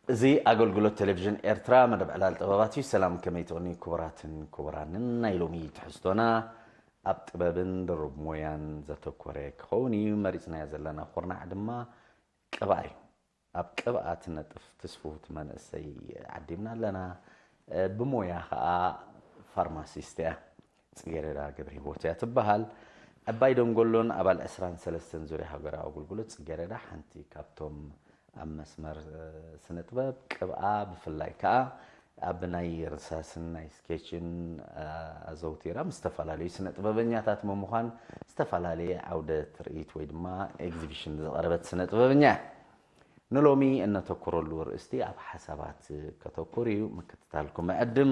እዚ ኣገልግሎት ቴሌቪዥን ኤርትራ መደብ ዕላል ጥበባት እዩ። ሰላም፣ ከመይ ትቕኒ ክቡራትን ክቡራንን? ናይ ሎሚ ትሕዝቶና ኣብ ጥበብን ድሩብ ሞያን ዘተኮረ ክኸውን እዩ። መሪጽናዮ ዘለና ኩርናዕ ድማ ቅብኣ እዩ። ኣብ ቅብኣ ትነጥፍ ትስፍውቲ መንእሰይ ዓዲምና ኣለና። እ፣ ብሞያ ኸኣ ፋርማሲስት እያ። ጽጌረዳ ገብረ ህይወት እያ ትበሃል። ዕባይ ደንጎሎን ኣባል ዕስራን ሰለስተን ዙርያ ሃገራዊ ኣገልግሎት ጽጌረዳ ሓንቲ ካብቶም ኣብ መስመር፣ እ፣ ስነ ጥበብ ቅብኣ ብፍላይ ከኣ ኣብ ናይ ርሳስን ናይ ስኬችን፣ እ፣ ኣዘውቲራ ምስ ዝተፈላለዩ ስነ ጥበበኛታት ብምዃን ዝተፈላለየ ዓውደ ትርኢት ወይ ድማ ኤግዚቢሽን ዘቕረበት ስነ ጥበበኛ እያ። ንሎሚ እነተኩረሉ ርእስቲ ኣብ ሓሳባት ከተኩር እዩ። ምክትታልኩም እዕድም።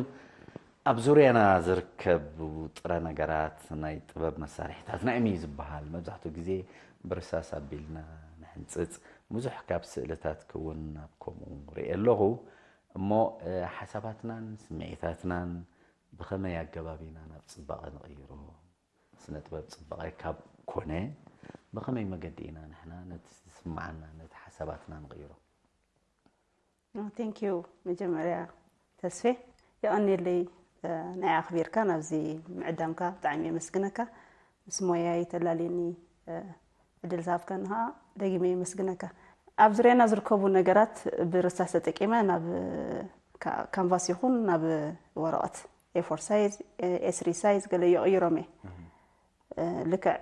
ኣብ ዙርያና ዝርከቡ ጥረ ነገራት ናይ ጥበብ መሳርሒታትና እዮም እዩ ዝበሃል። መብዛሕትኡ ግዜ ብርሳስ ኣቢልና ንሕንጽጽ። ብዙሕ ካብ ስእልታት ክውን ናብ ከምኡ ርኢ ኣለኹ። እሞ፣ እ፣ ሓሳባትናን ስምዒታትናን ብኸመይ ኣገባብ ኢና ናብ ጽባቐ ንቕይሮ? ስነ ጥበብ ጽባቐ ካብ ኮነ፣ ብኸመይ መገዲ ኢና ንሕና ነቲ ዝስምዓና፣ ነቲ ሓሳባትና ንቕይሮ? ቴንክ ዩ። መጀመርያ ተስፌ፣ የቐንየለይ፣ እ፣ ናይ ኣኽቢርካ ናብዚ ምዕዳምካ ብጣዕሚ የመስግነካ። ምስ ሞያይ ተላልየኒ፣ እ፣ ዕድል ዝሃብካኒ ኸዓ ደጊመ የመስግነካ። ኣብ ዙርያና ዝርከቡ ነገራት ብርሳስ ተጠቂመ ናብ፣ እ፣ ካ-፣ ካንቫስ ይኹን ናብ ወረቐት ኤ ፎር ሳይዝ፣ ኤ ስሪ ሳይዝ ገለ ይቕይሮም እየ። እ፣ ልክዕ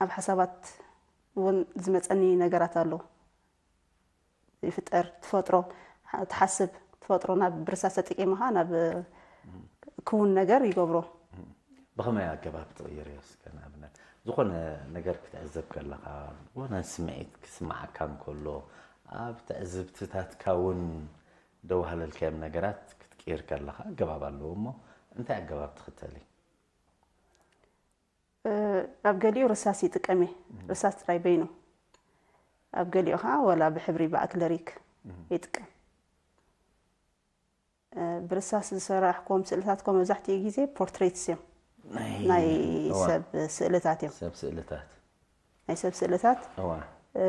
ኣብ ሓሳባት እውን ዝመፀኒ ነገራት ኣሎ። ይፍጠር፣ ትፈጥሮ፣ ትሓስብ፣ ትፈጥሮ ናብ ብርሳስ ተጠቂምኻ ናብ ክውን ነገር ይገብሮ። ብኸመይ ኣገባብ ትቕይርዮ? እስከ ንኣብነት ዝኾነ ነገር ክትዕዘብ ከለኻ፣ ዝኾነ ስምዒት ክስምዓካ እንከሎ፣ ኣብ ትዕዝብትታትካ እውን ደዋህለልካዮም ነገራት ክትቅይር ከለኻ ኣገባብ ኣለዎ እሞ፣ እንታይ ኣገባብ ትኽተሊ? እ፣ ኣብ ገሊኡ ርሳስ ይጥቀም እየ፣ ርሳስ ጥራይ በይኑ። ኣብ ገሊኡ ከዓ ወላ ብሕብሪ ብኣክለሪክ ይጥቀም። እ፣ ብርሳስ ዝሰራሕኮም ስእልታት ኮ መብዛሕትኡ ግዜ ፖርትሬትስ እዮም። ናይ ናይ እዋ። ሰብ ስእልታት እዮም። ሰብ ስእልታት። ናይ ሰብ ስእልታት እዋ። እ፣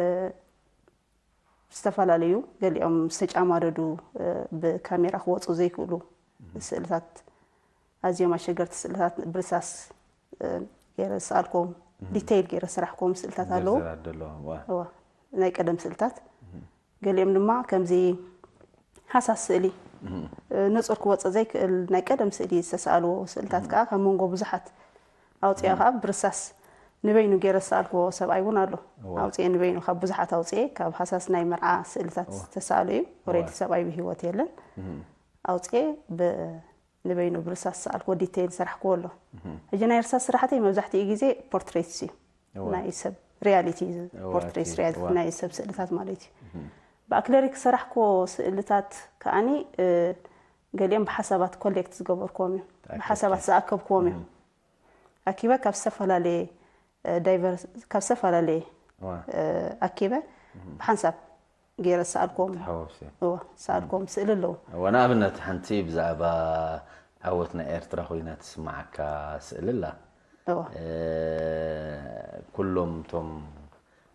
ዝተፈላለዩ፣ ገሊኦም ዝተጫማደዱ፣ እ፣ ብካሜራ ክወፁ ዘይክእሉ ስእልታት፣ ኣዝዮም ኣሸገርቲ ስእልታት ብርሳስ፣ እ፣ ገይረ ዝሰኣልኩም፣ ዲቴይል ገይረ ዝሰራሕኩም ስእልታት ኣለዉ። ዝርዝራት ዘለዎም፣ እዋ። እዋ፣ ናይ ቀደም ስእልታት። ገሊኦም ድማ ከምዚ ሃሳስ ስእሊ፣ እ፣ ንጹር ክወፅእ ዘይክእል ናይ ቀደም ስእሊ ዝተሰኣልዎ ስእልታት ከዓ ካብ መንጎ ብዙሓት ኣውፅኣ ከዓ ብርሳስ ንበይኑ ገይረ ዝሰኣልክዎ ሰብኣይ እውን ኣሎ። እዋ። ኣውፅኤ ንበይኑ ካብ ብዙሓት ኣውፅኤ፣ ካብ ሃሳስ ናይ መርዓ ስእልታት ዝተሰኣሉ እዩ። ኦሬዲ እዋ። ሰብኣይ ብህይወት የለን። ኣውፅኤ ብ-፣ ንበይኑ ብርሳስ ዝሰኣልክዎ ዲቴይል ዝሰራሕክዎ ኣሎ። ሕጂ ናይ ርሳስ ስራሕተይ መብዛሕትኡ ግዜ ፖርትሬትስ እዩ። እዋ። ናይ ሰብ ሪያሊቲ፣ እዋ፣ ፖርትሬትስ እቲ፣ ሪያሊቲ እዋ። ናይ ሰብ ስእልታት ማለት እዩ። ብኣክለሪክ ዝሰራሕክዎ ስእልታት ከዓኒ፣ እ፣ ገሊኦም ብሓሳባት ኮሌክት ዝገበርክዎም እዮም። ተኣኪብካ። ብሓሳባት ዝኣከብክዎም እዮም። ኣኪበ ካብ ዝተፈላለየ፣ እ፣ ዳይቨርስ-፣ ካብ ዝተፈላለየ፣ እዋ። እ፣ ኣኪበ ብሓንሳብ ገይረ ዝሰኣልክዎም፣ ተሓዋውሲ። እዋ፣ ዝሰኣልክዎም ስእሊ ኣለዉ። እዋ፣ ንኣብነት ሓንቲ ብዛዕባ ዓወት ናይ ኤርትራ ኮይና ትስምዓካ ስእሊ ኣላ። እዋ። እ፣ ኩሎም እቶም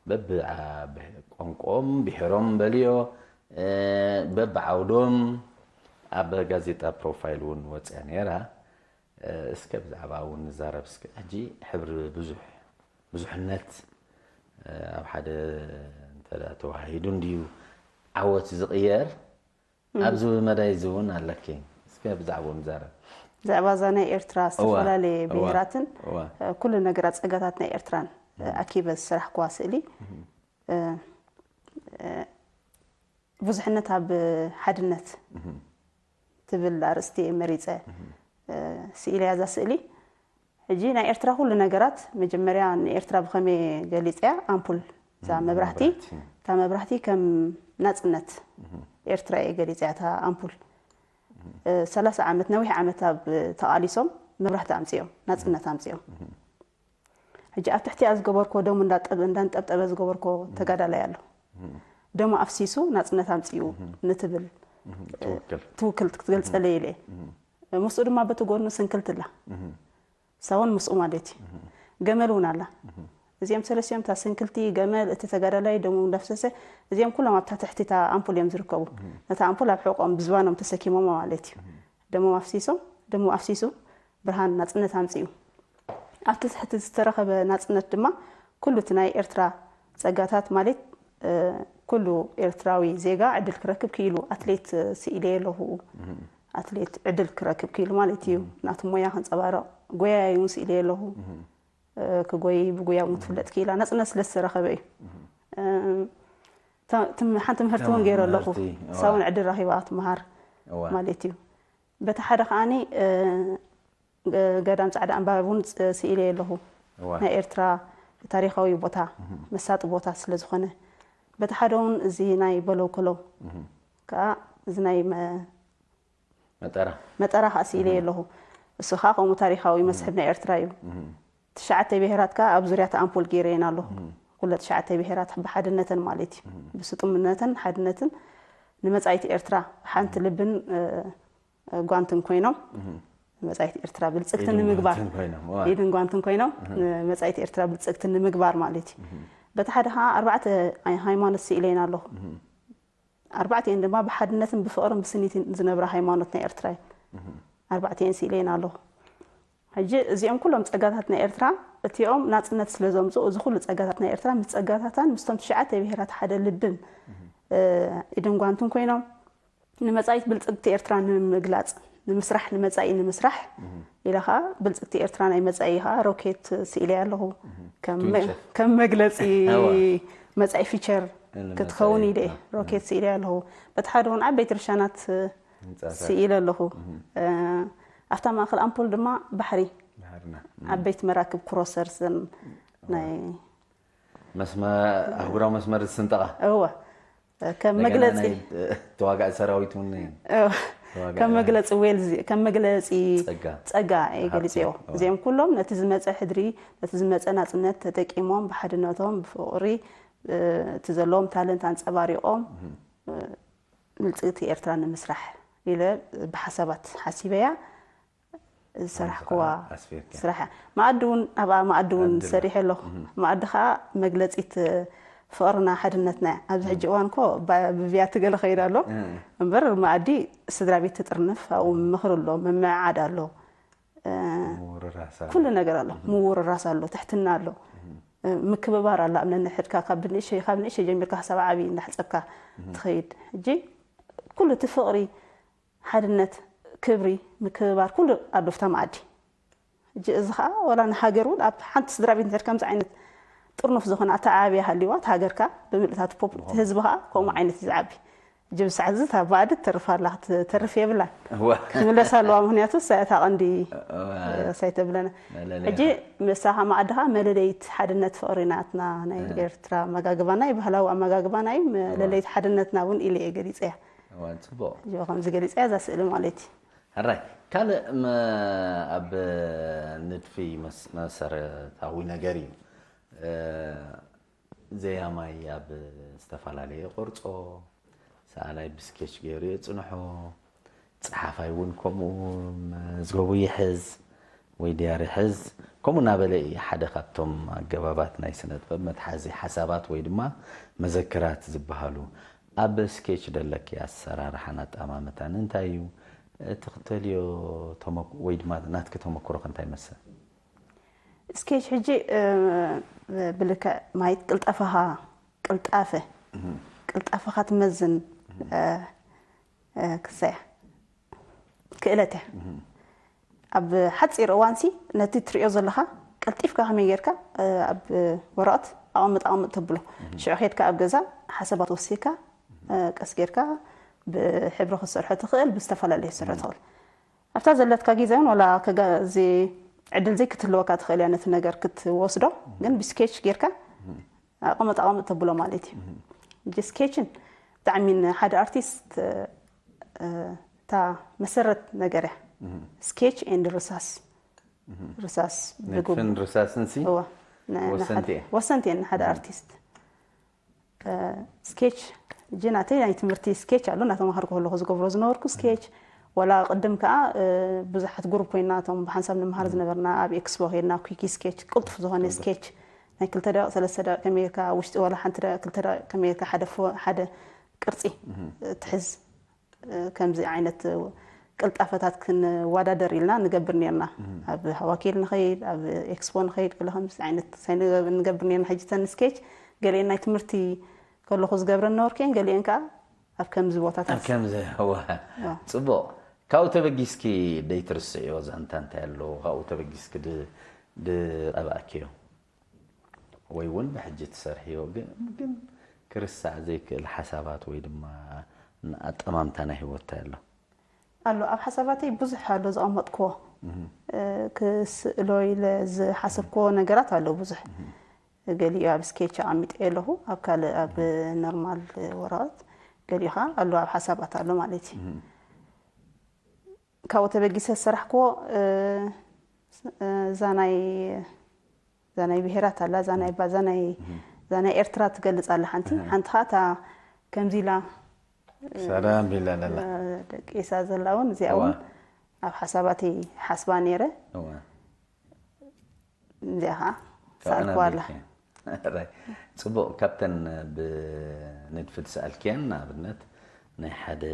በብዓ-፣ ብ-፣ ቋንቋኦም፣ ብሔሮም በልዮ፣ እ፣ በብዓውዶም ኣብ ጋዜጣ ፕሮፋይል እውን ወፅያ ነይራ። እ፣ እስከ ብዛዕባ እውን ንዛረብ እስከ። ሕጂ ሕብሪ ብዙሕ፣ ብዙሕነት፣ እ፣ ኣብ ሓደ እንተ ደኣ ተዋሃሂዱ እንድዩ ዓወት ዝቕየር። ኣብዚ መዳይ እዚ እውን ኣለኪ። እስከ ብዛዕባኡ ንዛረብ። ብዛዕባ እዛ ናይ ኤርትራ እዋ፣ ዝተፈላለየ እዋ፣ ብሄራትን፣ እዋ። እ፣ ኩሉ ነገራት ጸጋታት ናይ ኤርትራን፣ እ፣ ኣኪበ ዝሰራሕክዋ ስእሊ፣ እ፣ እ፣ ብዙሕነት ኣብ ሓድነት ትብል ኣርእስቲ እየ መሪጸ፣ እ፣ ስኢለያ እዛ ስእሊ። ሕጂ ናይ ኤርትራ ኩሉ ነገራት መጀመርያ ንኤርትራ ብኸመይ ገሊጸያ? ኣምፑል፣ እዛ ም፣ መብራህቲ፣ መብራህቲ። እታ መብራህቲ ከም ናጽነት ኤርትራ እየ ገሊጸያ፣ እታ ኣምፑል። እ፣ ሰላሳ ዓመት፣ ነዊሕ ዓመት ኣብ ተቓሊሶም መብራህቲ ኣምጺኦም፣ ናጽነት ኣምጺኦም። ሕጂ ኣብ ትሕቲኣ ዝገበርኮ፣ ደሙ እንዳጠብ-፣ እንዳንጠብጠበ ዝገበርኮ ተጋዳላይ ኣሎ። ደሙ ኣፍሲሱ ናጽነት ኣምጺኡ ንትብል ትውክል። ትውክል ክትገልጸለይ ኢለ እየ። ምስኡ ድማ በቲ ጎኑ ስንክልቲ ኣላ። እሳ እውን ምስኡ ማለት እዩ። ገመል እውን ኣላ። እዚኦም ሰለስቲኦም፣ እታ ስንክልቲ፣ ገመል፣ እቲ ተጋዳላይ ደሙ እንዳፍሰሰ፣ እዚኦም ኩሎም ኣብታ ትሕቲ እታ ኣምፑል እዮም ዝርከቡ። ነታ ኣምፑል ኣብ ሕቖም ብዝባኖም ተሰኪሞም ማለት እዩ። ደሞም ኣፍሲሶም፣ ደሙ ኣፍሲሱ ብርሃን ናጽነት ኣምጺኡ። ኣብቲ ትሕቲ ዝተረኸበ ናጽነት ድማ ኩሉ እቲ ናይ ኤርትራ ጸጋታት ማለት፣ እ፣ ኩሉ ኤርትራዊ ዜጋ ዕድል ክረክብ ክኢሉ። ኣትሌት ስኢለ ኣለኹ። ኣትሌት ዕድል ክረክብ ክኢሉ ማለት እዩ። ናቱ ሞያ ከንጸባርቕ፣ ጎያይ እውን ስኢለ ኣለኹ። እ፣ ክጎይ ብጉያ እውን ትፍለጥ ክኢላ። ናጽነት ስለ ዝተረኸበ እዩ። እ፣ ተ-፣ ትም-፣ ሓንቲ ምህርቲ እውን ገይረ ኣለኹ። ትምህርቲ፣ እዋ። ንሳ እውን ዕድል ረኺባ ክትመሃር እዋ። ማለት እዩ። በቲ ሓደ ከኣኒ፣ እ፣ ገ-፣ ገዳም ጻዕዳ እምባ እውን ስ-፣ ስኢለ ኣለኹ። እዋ። ናይ ኤርትራ ታሪኻዊ ቦታ፣ መሳጢ ቦታ ስለ ዝኾነ። በቲ ሓደ እውን እዚ ናይ በለው ከለው ከኣ እዚ ናይ መ-፣ መጠራ። መጠራ ከኣ ስኢለ ኣለኹ። እሱ ከኣ ከምኡ ታሪኻዊ መስሕብ ናይ ኤርትራ እዩ። ትሽዓተ ብሄራት ከኣ ኣብ ዙርያ እቲ ኣምፖል ገይረየን ኣለኹ። ኩለ ትሽዓተ ብሄራት ብሓድነተን ማለት እዩ። ብስጡምነተን ሓድነትን ንመጻኢት ኤርትራ ሓንቲ ልብን፣ እ፣ እ፣ ጓንትን ኮይኖም፣ ንመጻኢት ኤርትራ ብልጽግቲ ኢድን ንምግባር፣ ጓንትን ኮይኖም፣ እዋ። ኢድን ጓንትን ኮይኖም፣ ንመጻኢት ኤርትራ ብልጽግቲ ንምግባር ማለት እዩ። በቲ ሓደ ከኣ ኣርባዕተ ኣይ-፣ ሃይማኖት ስኢለየን ኣለኹ። ኣርባዕቲኤን ድማ ብሓድነትን ብፍቕርን ብስኒትን ዝነብራ ሃይማኖት ናይ ኤርትራ እየን። ኣርባዕቲኤን ስኢለየን ኣለኹ። ሕጂ እዚኦም ኩሎም ጸጋታት ናይ ኤርትራ፣ እቲኦም ናጽነት ስለ ዘምጽኡ፣ እዚ ኩሉ ጸጋታት ናይ ኤርትራ ምስ ጸጋታታን ምስቶም ትሽዓተ ብሄራት ሓደ ልብን፣ እ፣ ኢድን ጓንትን ኮይኖም፣ ንመጻኢት ብልጽግቲ ኤርትራ ንምግላጽ፣ ንምስራሕ፣ ንመጻኢ ንምስራሕ ኢለ ኸኣ ብልጽግቲ ኤርትራ ናይ መጻኢ ኸኣ ሮኬት ስኢለ ኣለኹ። ከም መ-፣ ቱንቸ። ከም መግለጺ እዋ። መጻኢ ፊቸር ንመጻኢ፣ ክትኸውን ኢለ እየ። ሮኬት ስኢለ ኣለኹ። በቲ ሓደ እውን ዓበይቲ ርሻናት ህንጻታት። ስኢለ ኣለኹ። እ፣ ኣብታ ማእከል ኣምፖል ድማ ባሕሪ። ባሕርና። ዓበይቲ መራክብ ክሮሰር ዘን ናይ መስመ-፣ ኣህጉራዊ መስመር ዝስንጠቓ። እወ። ከም እንደገና መግለጺ ናይ ተዋጋኢ ሰራዊት እውን እየን። እወ። ተዋጋኢ ከም መግለጺ ዌልዝ፣ ከም መግለጺ ጸጋ። ጸጋ እየ ሃብቲ። ገሊጸዮ። እወ። እዚኦም ኩሎም ነቲ ዝመጸ ሕድሪ፣ ነቲ ዝመጸ ናጽነት ተጠቂሞም ብሓድነቶም፣ ብፍቕሪ፣ እ፣ እቲ ዘለዎም ታለንት ኣንጸባሪቖም፣ እ፣ ምልጽግቲ ኤርትራ ንምስራሕ ኢለ ብሓሳባት ሓሲበያ። ዝሰራሕክዋ ኣስፊርካ። ስራሕ እያ። መኣዲ እውን፣ ኣብኣ መኣዲ እውን ኣድላ። ሰሪሐ ኣለኹ። መኣዲ ኸኣ መግለጺት ፍቕርና ሓድነትና እያ። ኣብዚ ሕጂ እዋን እኮ ባ-፣ ብብያቲ ገለ ኸይድ ኣሎ። እምበር መኣዲ ስድራ ቤት ትጥርንፍ፣ ኣብኡ ምኽሪ ኣሎ፣ ምምዕዓድ ኣሎ። እ፣ ምውርራስ ኣሎ። ኩሉ ነገር ኣሎ። ምውርራስ ኣሎ፣ ትሕትና ኣሎ። እ፣ ምክብባር ኣሎ። ኣብ ነንሕድካ ካብ ብንእሸ-፣ ካብ ንእሸ ጀሚርካ ክሳብ ዓብዪ እንዳሕጸብካ ትኸይድ። ሕጂ ኩሉ እቲ ፍቕሪ፣ ሓድነት፣ ክብሪ፣ ምክብባር፣ ኩሉ ኣሎ ኣብታ መኣዲ። ሕጂ እዚ ኸኣ ዋላ ንሃገር እውን ኣብ ሓንቲ ስድራ ቤት እንድሕር ከምዚ ዓይነት ጥርኑፍ ዝኾነ ኣተዓባብያ ሃልይዋ፣ እቲ ሃገር ከኣ ብምልእታ እቲ ፖፕ-፣ እቲ ህዝቢ ከኣ ከምኡ ዓይነት እዩ ዝዓቢ። ሕጂ ብሳዕ እዚ እታ ባእዲ ትተርፍ ኣላ፣ ክትተርፍ የብላን። እወ። ክትምለስ ኣለዋ፣ ምኽንያቱ እሳ እታ ቀንዲ እወ። እሳይ ተብለና። መለለይ ሕጂ ኢኻ። ምሳኻ መኣዲ ኸኣ መለለይት ሓድነት ፍቕሪ ናትና ናይ እህ። ኤርትራ ኣመጋግባና እዩ፣ ባህላዊ ኣመጋግባና እዩ፣ መለለይት ሓድነትና እውን ኢለ እየ ገሊጸያ። እዋን ጽቡቕ። ዮ፣ ከምዚ ገሊጸያ እዛ ስእሊ ማለት እዩ። ሕራይ፣ ካልእ መ-፣ ኣብ ንድፊ መስ-፣ መሰረታዊ ነገር እዩ። እ፣ ዘያማይ ኣብ ዝተፈላለየ ቅርጾ፣ ሰኣላይ ብስኬች ገይሩ የጽንሖ፣ ጸሓፋይ እውን ከምኡ መዝገቡ ይሕዝ። ወይ ድያሪ ሕዝ፣ ከምኡ እናበለ እዩ ሓደ ካብቶም ኣገባባት ናይ ስነ ጥበብ መትሓዚ ሓሳባት ወይ ድማ መዘክራት ዝበሃሉ። ኣብ ስኬች ደለኪ ኣሰራርሓን ኣጠማምታን እንታይ እዩ? እትኽተልዮ ተመክ-፣ ወይ ድማ ናትኪ ተመክሮኸ እንታይ ይመስል? ስኬች ሕጂ፣ እ፣ ብልክዕ ማየት ቅልጠፈኻ፣ ቅልጣፈ፣ እህ። ቅልጣፈኻ ትመዝን፣ እህ። እ፣ እ፣ ክሰያ ክእለት እያ። እህ። ኣብ ሓጺር እዋንሲ ነቲ ትሪኦ ዘለኻ ቀልጢፍካ ከመይ ጌርካ፣ እ፣ ኣብ ወረቐት ኣቐምጥ፣ ኣቐምጥ ተብሎ። እህ። ሽዑ ኬድካ ኣብ ገዛ ሓሳባት ወሲድካ፣ እ፣ ቀስ ጌርካ ብሕብሪ ክትሰርሖ ትኽእል፣ ብዝተፈላለየ ክትሰርሖ እህ። ትኽእል። ኣብታ ዘለትካ ግዜ እውን ዋላ ከጋ-፣ እዚ ዕድል ዘይክትህልወካ ትኽእል እያ ነቲ ነገር ክትወስዶ፣ ግን ብስኬች ጌርካ እህ። ኣቐምጥ፣ ኣቐምጥ ተብሎ ማለት እዩ። እህ። እንጂ ስኬችን ብጣዕሚ ንሓደ ኣርቲስት፣ እ፣ እታ መሰረት ነገር እያ። እህ። ስኬች ኤንድ ርሳስ። እህ። ርሳስ ንድፍን ብግቡ-፣ ርሳስን ሲ እዋ፣ ን-፣ ወሰንቲ ንሓደ፣ እየን። ወሰንቲ እየን ንሓደ እህ። ኣርቲስት። እ፣ ስኬች፣ ሕጂ ናተይ ናይ ትምህርቲ ስኬች ኣሎ፣ እናተማሃርኩ ከለኹ ዝገብሮ ዝነበርኩ ስኬች። ዋላ ቅድም ከኣ፣ እ፣ ብዙሓት ግሩፕ ኮይና፣ እቶም ብሓንሳብ ንመሃር እም። ዝነበርና፣ ኣብ ኤክስፖ ኬድና፣ ኩኪ ስኬች፣ ቅልጡፍ ዝኾነ ቅልጡፍ። ስኬች፣ ናይ ክልተ ደቂቕ ሰለስተ ደቂቕ ከመይ ጌርካ ውሽጢ ዋላ ሓንቲ ደቂቕ ክልተ ደቂቕ ከመይ ጌርካ ሓደ ፎ- ሓደ ቅርጺ ትሕዝ። ከምዚ ዓይነት ቅልጣፈታት ክንወዳደር ኢልና ንገብር ነርና። ኣብ ሃዋኪል ንኸይድ፣ ኣብ ኤክስፖ ንኸይድ፣ ገለ ከምዚ ዓይነት ሳይ ንገብ- ንገብር ነርና። ሕጂ ተን ስኬች ገሊአን ናይ ትምህርቲ ከለኹ ዝገብረን ነበርኩ እየን፣ ገሊአን ከዓ ኣብ ከምዚ ቦታታት ኣብ ከምዚ እዋ ጽቡቕ። ካብኡ ተበጊስኪ ደይትርስዕዮ ዛንታ እንታይ ኣሎ? ካብኡ ተበጊስኪ ድ- ድቐባእክዮ ወይ እውን ብሕጂ ትሰርሕዮ ግን ግን ክርስዕ ዘይክእል ሓሳባት ወይ ድማ ኣጠማምታ ናይ ህይወት እንታይ ኣሎ? ኣሎ። ኣብ ሓሳባተይ ብዙሕ ኣሎ ዘቐመጥክዎ። ክስእሎ ኢለ ዝሓሰብክዎ ነገራት ኣሎ ብዙሕ። ገሊኡ ኣብ ስኬች ኣቐሚጠ ኣለኹ፣ ኣብ ካልእ ኣብ ኖርማል ወረቐት፣ ገሊኡ ከዓ ኣሎ ኣብ ሓሳባት ኣሎ ማለት እዩ። ካብኡ ተበጊሰ ዝሰራሕክዎ እዛ ናይ እዛ ናይ ብሄራት ኣላ፣ እዛ ናይ ባዛ ናይ እዛ ናይ ኤርትራ ትገልጽ ኣላ ሓንቲ። ሓንቲ ከዓ እታ ከምዚ ኢላ ሰላም ቢላ ለላ ደቂሳ ዘላ እውን እዚኣ እውን ኣብ ሓሳባተይ ሓስባ ነይረ። እዚኣ ከዓ ሰኣልክዋ ኣላ። ጽቡቕ። ካብተን ብንድፊ ትሰኣልክየን ንኣብነት ናይ ሓደ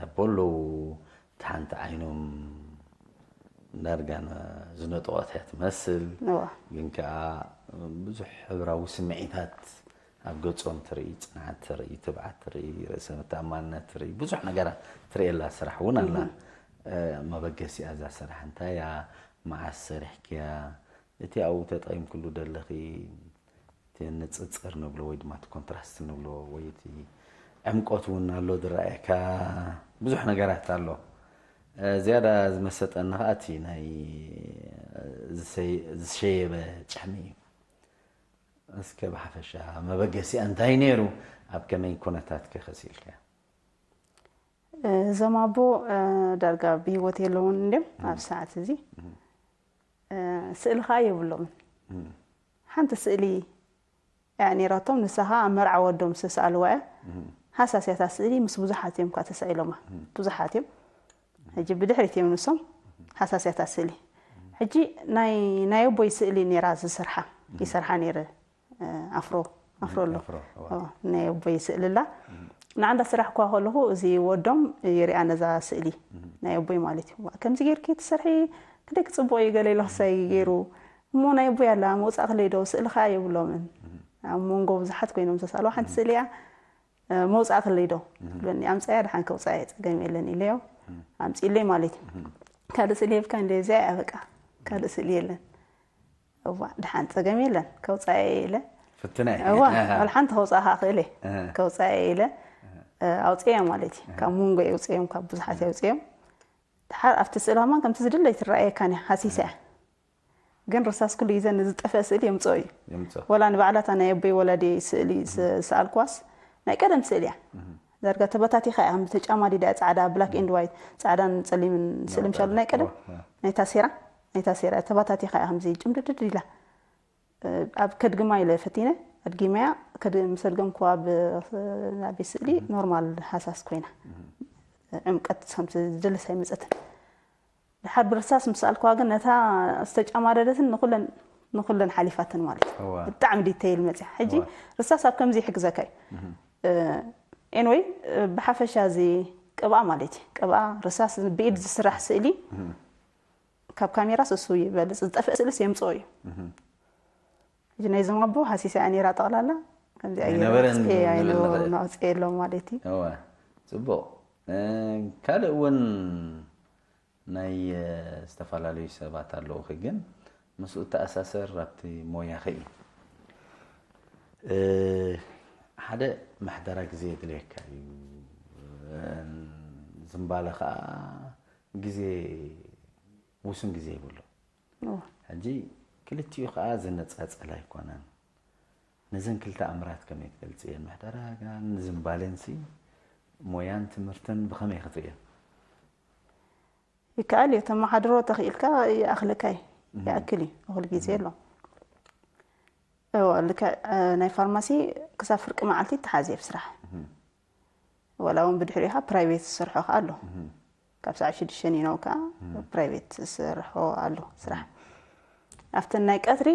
ኣቦ ኣለዉ፣ እቲ ሓንቲ ዓይኖም ዳርጋ ዝነጠቖት እያ ትመስል፣ ግን ከዓ ብዙሕ ሕብራዊ ስምዒታት ኣብ ገጾም ትርኢ፣ ጽንዓት ትርኢ፣ ትብዓት ትርኢ፣ ርእሰ ምትእማንነት ትርኢ፣ ብዙሕ ነገራት ትርእየላ ስራሕ እውን ኣላ። መበገሲኣ እዛ ስራሕ እንታይ እያ? መዓስ ሰሪሕክያ? እቲ ኣብኡ ተጠቒምክሉ ደለኺ እቲ ንጽጽር ንብሎ ወይ ድማ እቲ ኮንትራስት ንብሎ ወይ እቲ ዕምቆት እውን ኣሎ ዝረኣየካ ብዙሕ ነገራት ኣሎ። ዝያዳ ዝመሰጠኒ ከዓ እቲ ናይ ዝሸየበ ጭሕሚ እዩ። እስከ ብሓፈሻ መበገሲኣ እንታይ ነይሩ? ኣብ ከመይ ኩነታት ከ ከሲልካ? እዞም ኣቦ ዳርጋ ብህይወት የለውን እንድም ኣብ ሰዓት እዚ ስእሊ ከዓ የብሎምን። ሓንቲ ስእሊ እያ ነይራቶም፣ ንሳ ከዓ ኣብ መርዓ ወዶም ዝተሰኣልዋ እያ። ሃሳስያታ ስእሊ ምስ ብዙሓት እዮም እኳ ተሳኢሎማ፣ ብዙሓት እዮም። ሕጂ ብድሕሪት እዮም ንሶም ሃሳስያታ ስእሊ። ሕጂ ናይ ናይ ኣቦይ ስእሊ ነይራ ዝሰርሓ ይሰርሓ ነይረ። ኣፍሮ ኣፍሮ ኣሎ ናይ ኣቦይ ስእሊ ኣላ። ንዓ እንዳሰራሕኩዋ ከለኹ እዚ ወዶም ይሪኣ ነዛ ስእሊ ናይ ኣቦይ ማለት እዩ። ከምዚ ጌርኪ ትሰርሒ ክንደይ ክፅቡቕ እዩ ገለ ኢሉ ክሳይ ገይሩ እሞ ናይ ኣቦይ ኣላ መውፃእ ክለይ ዶ ስእሊ ከዓ የብሎምን። ኣብ መንጎ ብዙሓት ኮይኖም ዝተሳእልዋ ሓንቲ ስእሊ እያ። መውፃእ ክለይ ዶ ትብለኒ። ኣምፃያ ድሓን ከውፃእ እየ ፀገም የለን ኢለዮ። ኣምፂለይ ማለት እዩ። ካልእ ስእሊ የብካ እንደ እዚኣ እያ በቃ ካልእ ስእሊ የለን። እዋ ድሓን ፀገም የለን ከውፃእ እየ ኢለ ፍትና እዋ ዋላ ሓንቲ ከውፃእ ከዓ ክእል እየ ከውፃእ እየ ኢለ ኣውፅእያ ማለት እዩ። ካብ መንጎ የውፅኦም ካብ ብዙሓት የውፅኦም። ድሓር ኣብቲ ስእሊ ከማን ከምቲ ዝድለይ ትረኣየካን እያ ሃሲሳ እያ። ግን ርሳስ ኩሉ ግዜ ንዝጠፍአ ስእሊ የምፅኦ እዩ። የምፅኦ ወላ ንባዕላታ ናይ ኣቦይ ወላዲ ስእሊ ዝሰኣልኳስ ናይ ቀደም ስእሊ እያ። ዳርጋ ተበታቲኻ እያ ከም ተጫማዲዳ እያ ፃዕዳ black and white ፃዕዳን ፀሊምን ስእሊ ምሻሉ ናይ ቀደም ናይታ ሴራ ናይታ ሴራ ተበታቲኻ እያ ከምዚ ጭምድድድ ኢላ። ኣብ ከድግማ ኢለ ፈቲነ ኣድጊመያ ምስ ኣድገምኩዋ ብናቤ ስእሊ ኖርማል ሃሳስ ኮይና ዕምቀት ከምዚ ዝደለስ ኣይመፀትን። ድሓር ብርሳስ ምስ ኣልኳ ግን ነታ ዝተጫማደደትን ንኩለን ንኩለን ሓሊፋተን ማለት እዩ። ብጣዕሚ ዲተይል መፅያ። ሕጂ ርሳስ ኣብ ከምዚ ይሕግዘካ እዩ። ኤንወይ ብሓፈሻ እዚ ቅብኣ ማለት እዩ። ቅብኣ ርሳስ ብኢድ ዝስራሕ ስእሊ ካብ ካሜራስ እሱ ይበልፅ። ዝጠፍአ ስእልስ የምፅኦ እዩ። ሕጂ ናይዞም ኣቦ ሃሲሳ እያ ነይራ ጠቕላላ ከምዚኣ ገይረ ኣይነበረን ኣውፅኤ ክንብል ኣይነበሩን ንኽእል። ኣውፅኤሎም ማለት እዩ። እወ ፅቡቕ። ካልእ እውን ናይ ዝተፈላለዩ ሰባት ኣለውኺ ግን ምስኡ ተኣሳሰር ኣብቲ ሞያኺ እዩ። ሓደ ምሕደራ ግዜ የድልየካ እዩ። ዝምባለ ከዓ ግዜ ውሱን ግዜ ይብሉ። ሕጂ ክልቲኡ ከዓ ዝነፃፀል ኣይኮነን። ነዘን ክልተ ኣምራት ከመይ ትገልፅየን? ምሕደራ ጋን ዝምባሌንሲ ሞያን ትምህርትን ብኸመይ ክትርእየን? ይከኣል እዩ ተመሓድሮ ተኽኢልካ ይኣኽለካ እዩ ይኣክል እዩ እኹል ግዜ ኣሎ። እወ ልክዕ። ናይ ፋርማሲ ክሳብ ፍርቂ መዓልቲ ይተሓዝ እየ ብስራሕ። ዋላ እውን ብድሕሪኡ ከዓ ፕራይቬት ዝሰርሖ ከዓ ኣሎ። ካብ ሰዓት ሽዱሽተ ይነው ከዓ ፕራይቬት ዝሰርሖ ኣሎ ስራሕ። ኣብተን ናይ ቀትሪ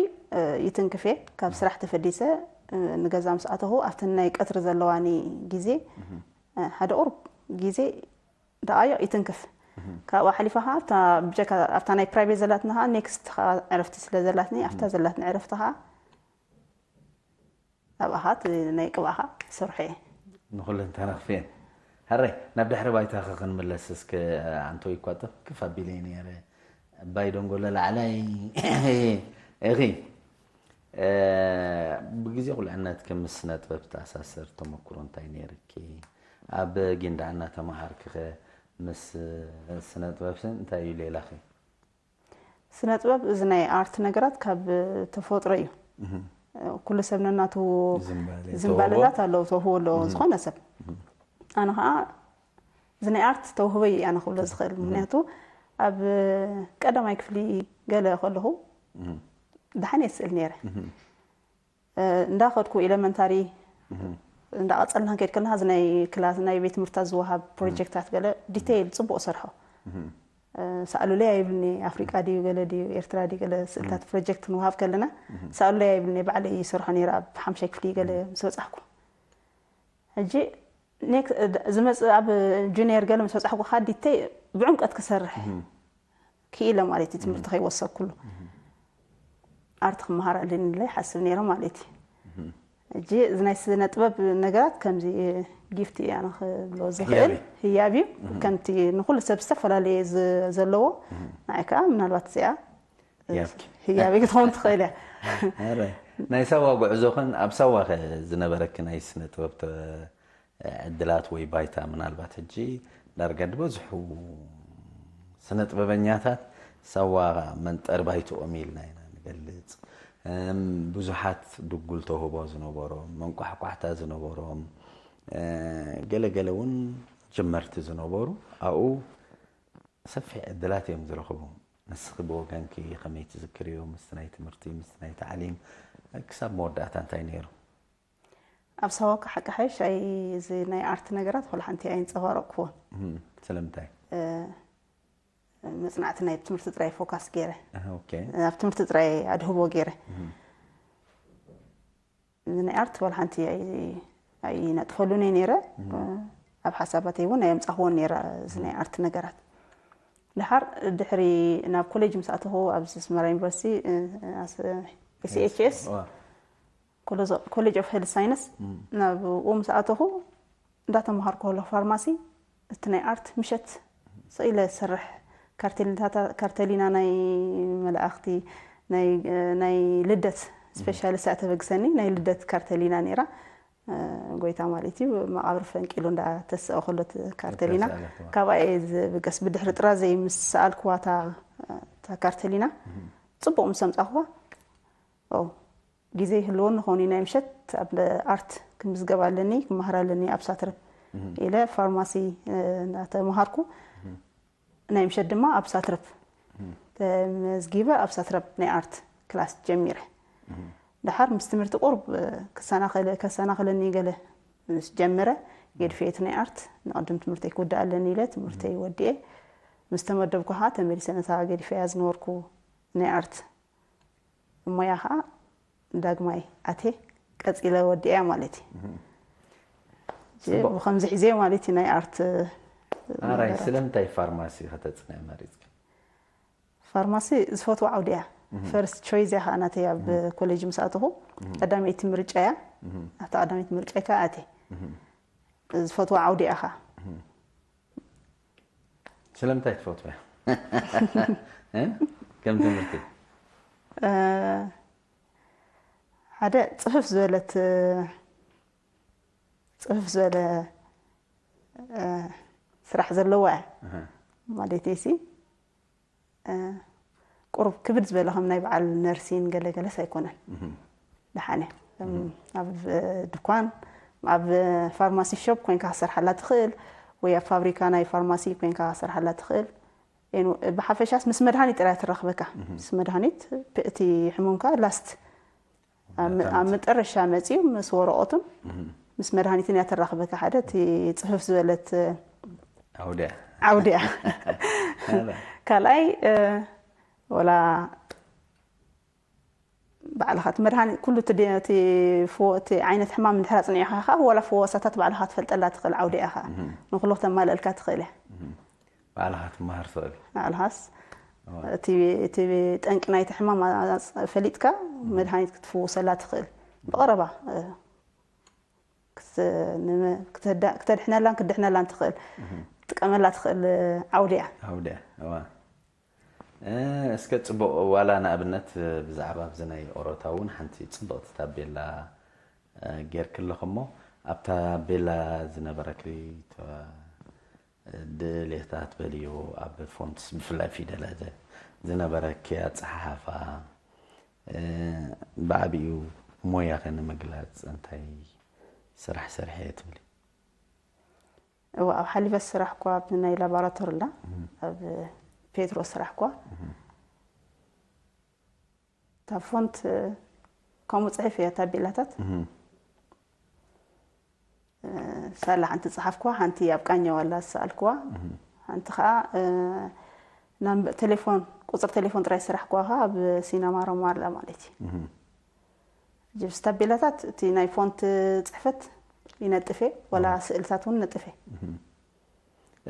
ይትንክፍ እየ። ካብ ስራሕ ተፈዲሰ ንገዛ ምስ ኣተኹ ኣብተን ናይ ቀትሪ ዘለዋኒ ግዜ ሓደ ቁሩብ ግዜ ደቓይቕ ይትንክፍ። ካብኡ ሓሊፋ ከዓ ኣብታ ብጀካ ኣብታ ናይ ፕራይቬት ዘላትና ከዓ ኔክስት ከዓ ዕረፍቲ ስለ ዘላትኒ ኣብታ ዘላትኒ ዕረፍቲ ከዓ ኣብኣ ከዓ እቲ ናይ ቅብኣ ከዓ ይሰርሖ እየ። ንኩለን ተረኽፍየን። ሕራይ ናብ ድሕሪ ባይታኺ ክንምለስ እስከ። ኣንቶይ እኳ ጥፍክፍ ኣቢለ እየ ነይረ። ኣባይ ደንጎሎ ላዕላይ ኢኺ። ብግዜ ቁልዕነትኪ ምስ ስነ ጥበብ ዝተኣሳሰር ተመኩሮ እንታይ ነይርኪ? ኣብ ጊንዳዕ እናተምሃርኪ ኸ ምስ ስነ ጥበብ እንታይ እዩ ሌላኺ? ስነ ጥበብ እዚ ናይ ኣርት ነገራት ካብ ተፈጥሮ እዩ። ኩሉ ሰብ ነናቱ ዝንባለ ዝንባለታት ኣለዎ፣ ተውህቦ ኣለዎ ዝኾነ ሰብ። ኣነ ከዓ እዚ ናይ ኣርት ተውህቦ እዩ ኣነ ክብሎ ዝኽእል። ምክንያቱ ኣብ ቀዳማይ ክፍሊ ገለ ከለኹ ደሓን እየ ዝስእል ነይረ። እንዳኸድኩ ኤለመንታሪ እንዳቐፀልና ክንከይድ ከለና እዚ ናይ ክላስ ናይ ቤት ትምህርትታት ዝወሃብ ፕሮጀክታት ገለ ዲቴይል ፅቡቕ ሰርሖ። ሰኣሉለይ ኣይብልኒ፣ ኣፍሪቃ ድዩ ገለ ድዩ ኤርትራ ድዩ ገለ ስእልታት ፕሮጀክት ንወሃብ ከለና ሰኣሉለይ ኣይብልኒ፣ ባዕለይ ይሰርሖ ነይረ ኣብ ሓምሻይ ክፍሊ ገለ ምስ በፃሕኩ። ሕጂ ኔክስት ዝመፅእ ኣብ ጁኒየር ገለ ምስ በፃሕኩ ከዓ ዲቴይል ብዕምቀት ክሰርሕ ክኢለ ማለት እዩ። ትምህርቲ ከይወሰኩሉ ኣርት ክመሃር ኣለኒ ኢለ ይሓስብ ነይረ ማለት እዩ። ሕጂ እዚ ናይ ስነ ጥበብ ነገራት ከምዚ ጊፍት እዩ ኣነ ክብሎ ዝኽእል ህያብ እዩ። ከምቲ ንኩሉ ሰብ ዝተፈላለየ ዝ- ዘለዎ ንዓይ ከዓ ምናልባት እዚኣ ህያብ ክትኸውን ትኽእል እያ። ናይ ሳዋ ጉዕዞኽን ኣብ ሳዋ ከ ዝነበረኪ ናይ ስነ ጥበብ ዕድላት ወይ ባይታ ምናልባት ሕጂ ዳርጋ ዝበዝሑ ስነ ጥበበኛታት ሳዋ መንጠሪ ባይትኦም ኢልና ኢና ንገልፅ። ብዙሓት ድጉል ተውህቦ ዝነበሮም፣ መንቋሕቋሕታ ዝነበሮም፣ ገለ ገለ እውን ጀመርቲ ዝነበሩ ኣብኡ ሰፊሕ ዕድላት እዮም ዝረኽቡ። ንስኺ ብወገንኪ ከመይ ትዝክርዮ? ምስቲ ናይ ትምህርቲ፣ ምስቲ ናይ ታዕሊም ክሳብ መወዳእታ እንታይ ነይሩ? ኣብ ሳዋ እኮ ሓቂ ሓይሽ ኣይ እዚ ናይ ኣርት ነገራት ወላ ሓንቲ ኣየንፀባረቕኩዎን። ስለምንታይ? መፅናዕቲ ናይ ትምህርቲ ጥራይ ፎካስ ገይረ። ኣብ ትምህርቲ ጥራይ ኣድህቦ ገይረ። እዚ ናይ ኣርት ወላ ሓንቲ ኣይነጥፈሉን እየ ነይረ። ኣብ ሓሳባተይ እውን ኣየምፃኽዎን ነይረ እዚ ናይ ኣርት ነገራት። ድሓር ድሕሪ ናብ ኮሌጅ ምስ ኣተኹ ኣብዚ ኣስመራ ዩኒቨርሲቲ ኤስኤችኤስ ኮሌጅ ኦፍ ሄልት ሳይንስ ናብኡ ምስ ኣተኹ እንዳተምሃርኩ ከለኹ ፋርማሲ እቲ ናይ ኣርት ምሸት ስቕ ኢለ ዝሰርሕ ካርቴሊናታ- ካርቴሊና ናይ መላእኽቲ ናይ ናይ ልደት ስፔሻል እሳ ተበግሰኒ ናይ ልደት ካርቴሊና ነይራ። ጎይታ ማለት እዩ መቓብር ፈንቂሉ እንዳተስአ ከሎ እቲ ካርቴሊና ካብኣ እየ ዝብገስ። ብድሕሪ ጥራዘይ ምስ ሰኣልክዋ እታ እታ ካርቴሊና ፅቡቕ ምስ ኣምፃእክዋ ኦ ግዜ ይህልወኒ ኾን እዩ ናይ ምሸት ኣብ ኣርት ክምዝገብ ኣለኒ ክመሃር ኣለኒ ኣብ ሳትረብ ኢለ ፋርማሲ እናተምሃርኩ ናይ ምሸት ድማ ኣብ ሳትረብ ተመዝጊበ ኣብ ሳትረብ ናይ ኣርት ክላስ ጀሚረ። ደሓር ምስ ትምህርቲ ቁሩብ ክሰናኸለ ከሰናኽለኒ ገለ ምስ ጀመረ ገድፌ እቲ ናይ ኣርት ንቕድም ትምህርተይ ክውድእ ኣለኒ ኢለ ትምህርተይ ወዲኤ ምስ ተመደብኩ ከዓ ተመሊሰ ነታ ገዲፈያ ዝነበርኩ ናይ ኣርት ሞያ ከዓ ዳግማይ ኣትየ ቀፂለ ወዲኤያ ማለት እዩ። ብከምዚ ሒዘ ማለት እዩ ናይ ኣርት ኣራይ ስለምንታይ ፋርማሲ ከተፅንዒ መሪፅኪ? ፋርማሲ ዝፈትዋ ዓውዲ እያ። ፈርስት ቾይዝ እያ ከዓ ናተይ ኣብ ኮሌጅ ምስ ኣተኹ ቀዳመይቲ ምርጫ እያ። ኣብታ ቀዳመይቲ ምርጫ ከዓ ኣትየ ዝፈትዋ ዓውዲ እያ ከዓ ስለምንታይ ትፈትውያ? ከም ትምህርቲ ሓደ ፅፍፍ ዝበለት ፅፍፍ ዝበለ ስራሕ ዘለዋ እያ ማለት ሲ ቁሩብ ክብድ ዝበለ ከም ናይ በዓል ነርሲን ገለገለስ ኣይኮነን። ደሓነ ኣብ ድኳን ኣብ ፋርማሲ ሾፕ ኮይንካ ክሰርሓላ ትኽእል ወይ ኣብ ፋብሪካ ናይ ፋርማሲ ኮይንካ ክሰርሓላ ትኽእል። ብሓፈሻስ ምስ መድሃኒት ጥራይ ትራኽበካ ምስ መድሃኒት እቲ ሕሙምካ ላስት ኣብ መጠረሻ መፅዩ ምስ ወረቐቱን ምስ መድሃኒትን እያ ተራኽበካ ሓደ እቲ ፅፍፍ ዝበለት ዓውድያ ካልኣይ ወላ ባዕልኻ እቲ መድሃኒት ኩሉ እቲ ደ- እቲ ፍዎ- እቲ ዓይነት ሕማም እንድሕር ኣጽኒዕኻ ኸዓ ዋላ ፍወሳታት ባዕልኻ ትፈልጠላ ትኽእል ዓውዲ እያ ኸዓ ንኩሉ ክተማልእልካ ትኽእል እያ። ባዕልኻ ትመሃር ትኽእል። ባዕልኻስ እቲ እቲ ጠንቂ ናይቲ ሕማም ኣጽ- ፈሊጥካ መድሃኒት ክትፍውሰላ ትኽእል ብቐረባ እ፣ ክስ- ንመ- ክተዳ- ክተድሕነላን ክድሕነላን ትኽእል ትጥቀመላ ትኽእል ዓውዲ እያ። ኣውደ እዋ እ፣ እስከ ጽቡቕ ዋላ ንኣብነት ብዛዕባ ኣብዚ ናይ ኦሮታ እውን ሓንቲ ጽብቕቲ ታቤላ እ፣ ጌርኪ ኣለኹ እሞ ኣብ ታቤላ ዝነበረኪ ተ- ድሌታት በልዮ ኣብ ፎንትስ ብፍላይ ፊደላት ዝነበረኪ ኣጸሓሓፋ እ፣ ብዓቢኡ ሞያኺ ንምግላጽ እንታይ ስራሕ ሰሪሐ እየ ትብሊ? እዋ ኣብ ሓሊበት ስራሕ እኳ ኣብ ናይ ላቦራቶሪ ላ ኣብ ፔትሮ ስራሕ እኳ እታ ፎንት ከምኡ ፅሕፍ እያ ታቤላታት ሳላ ሓንቲ ፀሓፍኳ ሓንቲ ኣብ ቃኛዋላ ዝሰኣልክዋ ሓንቲ ከዓ ናብ ቴሌፎን ቁፅሪ ቴሌፎን ጥራይ ዝሰራሕክዋ ከዓ ኣብ ሲነማ ሮማ ኣላ ማለት እዩ ጅብስ ታቤላታት እቲ ናይ ፎንት ፅሕፈት ይነጥፍ እየ ዋላ ስእልታት እውን ነጥፍ እየ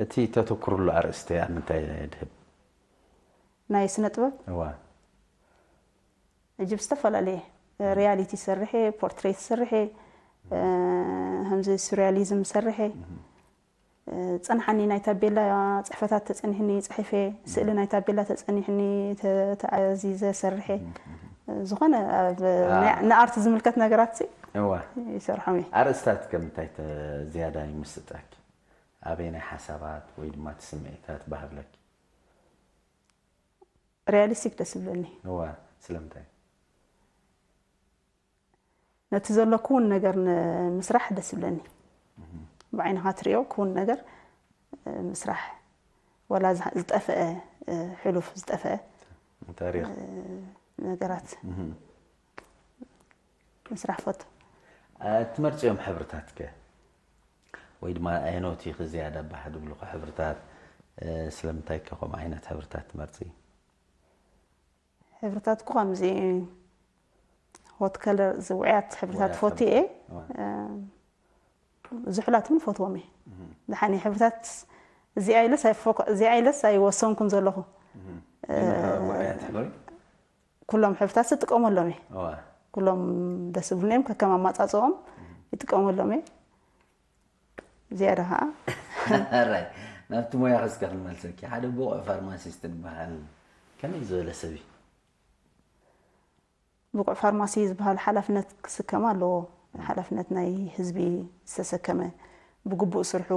እቲ ተተኩርሉ ኣርእስቲ ኣብ ምንታይ ድህብ ናይ ስነ ጥበብ እዋ እጅብ ዝተፈላለየ ሪያሊቲ ሰርሐ ፖርትሬት ሰርሐ ከምዚ ሱሪያሊዝም ሰርሐ ፀንሓኒ ናይ ታቤላ ፅሕፈታት ተፀኒሕኒ ፅሒፈ ስእሊ ናይ ታቤላ ተፀኒሕኒ ተኣዚዘ ሰርሐ ዝኾነ ንኣርት ዝምልከት ነገራት እዋ ይሰርሖም እየ ኣርእስታት ከም እንታይ ዝያዳ ይምስጠኪ ኣበይ ናይ ሓሳባት ወይ ድማ እቲ ስምዒታት ባህብለኪ ሪያሊስቲክ ደስ ይብለኒ እዋ ስለምንታይ ነቲ ዘሎ ክውን ነገር ንምስራሕ ደስ ይብለኒ ብዓይንኻ ትሪኦ ክውን ነገር ምስራሕ ወላ ዝጠፈአ ሕሉፍ ዝጠፈአ ታሪክ ነገራት ምስራሕ ፈቱ ትመርፅዮም ሕብርታት ከ ወይ ድማ ኣየኖት ኢኺ ዝያዳ ባህ ድብሉኻ ሕብርታት ስለምንታይ ከ ከምኡ ዓይነት ሕብርታት ትመርፂ ሕብርታት እኮ ከምዚ ሆት ከለር ዝውዕያት ሕብርታት ፈትየ ዝሑላት እውን ፈትዎም እየ ድሓኒ ሕብርታት እዚኣ ኢለስ ኣይወሰንኩን ዘለኹ እዚኣ ኢለስ ኣይወሰንኩን ዘለኹ ኩሎም ሕብርታት ዝጥቀመሎም እየ ኩሎም ደስ ዝብሉኒ እዮም ከከም ኣማፃፅኦም ይጥቀመሎም እየ ዝያዳ ከዓ ራይ ናብቲ ሞያ ክስካ ክንመልሰኪ ሓደ ብቑዕ ፋርማሲስት ዝበሃል ከመይ ዝበለ ሰብ እዩ ብቑዕ ፋርማሲ ዝበሃል ሓላፍነት ክስከም ኣለዎ ሓላፍነት ናይ ህዝቢ ዝተሰከመ ብግቡእ ስርሑ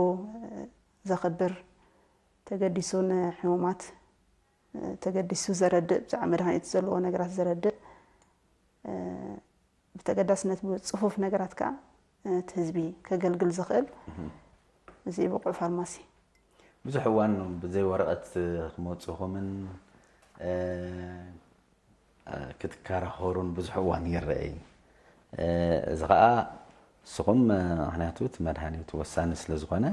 ዘኽብር ተገዲሱ ንሕሙማት ተገዲሱ ዘረድእ ብዛዕባ መድሃኒት ዘለዎ ነገራት ዘረድእ ብተገዳስነት ብፅፉፍ ነገራት ከዓ እቲ ህዝቢ ከገልግል ዝኽእል እዚ ብቑዕ ፋርማሲ ብዙሕ እዋን ብዘይ ወረቐት ክመፁኹምን ክትከራኸሩን ብዙሕ እዋን ይረአ እዩ እዚ ከዓ ንስኹም ምክንያቱ እቲ መድሃኒት ወሳኒ ስለ ዝኾነ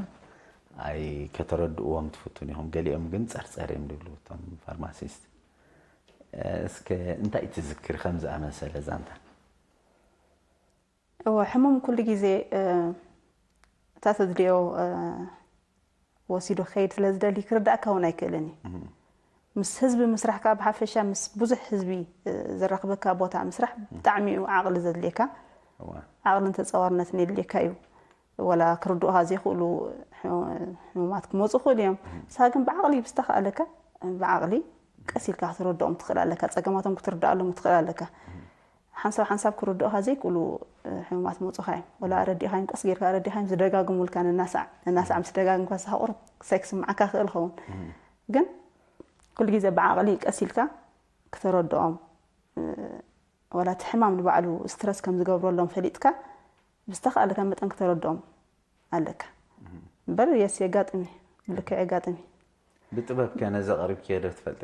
ኣይ ከተረድእዎም ትፍቱን ኢኹም ገሊኦም ግን ፀርፀር እዮም ዝብሉ እቶም ፋርማሲስት እስከ እንታይ ትዝክሪ ከም ዝኣመሰለ ዛንታ እወ ሕሙም ኩሉ ግዜ እታ ተድልዮ ወሲዱ ክኸይድ ስለ ዝደሊ ክርዳእካ እውን ኣይክእልን እዩ ምስ ህዝቢ ምስራሕ ከዓ ብሓፈሻ ምስ ብዙሕ ህዝቢ ዘራኽበካ ቦታ ምስራሕ ብጣዕሚ እዩ ዓቕሊ ዘድልየካ ዓቕልን ተፀዋርነትን የድልየካ እዩ ወላ ክርድኡኻ ዘይኽእሉ ሕሙማት ክመፁ ይኽእሉ እዮም ንስኻ ግን ብዓቕሊ ብዝተኽኣለካ ብዓቕሊ ቀስ ኢልካ ክትረድኦም ትኽእል ኣለካ ፀገማቶም ክትርድኣሎም ትኽእል ኣለካ ሓንሳብ ሓንሳብ ክርድኡኻ ዘይክእሉ ሕሙማት መፁኻ እዮም ወላ ኣረዲእኻዮም ቀስ ጌርካ ኣረዲእኻዮም ዝደጋግሙልካ ነናሳዕ ነናሳዕ ምስ ደጋግምካ ንስኻ ቁሩብ ክሳይ ክስምዓካ ክእል ኸውን ግን ኩሉ ግዜ ብዓቕሊ ቀስ ኢልካ ክተረድኦም ወላ እቲ ሕማም ንባዕሉ ስትረስ ከም ዝገብረሎም ፈሊጥካ ብዝተኽኣለካ መጠን ክተረድኦም ኣለካ እምበር የስ የጋጥም እዩ ብልክዕ የጋጥም እዩ ብጥበብ ከ ነዚ ኣቕሪብክዮ ዶ ትፈልጢ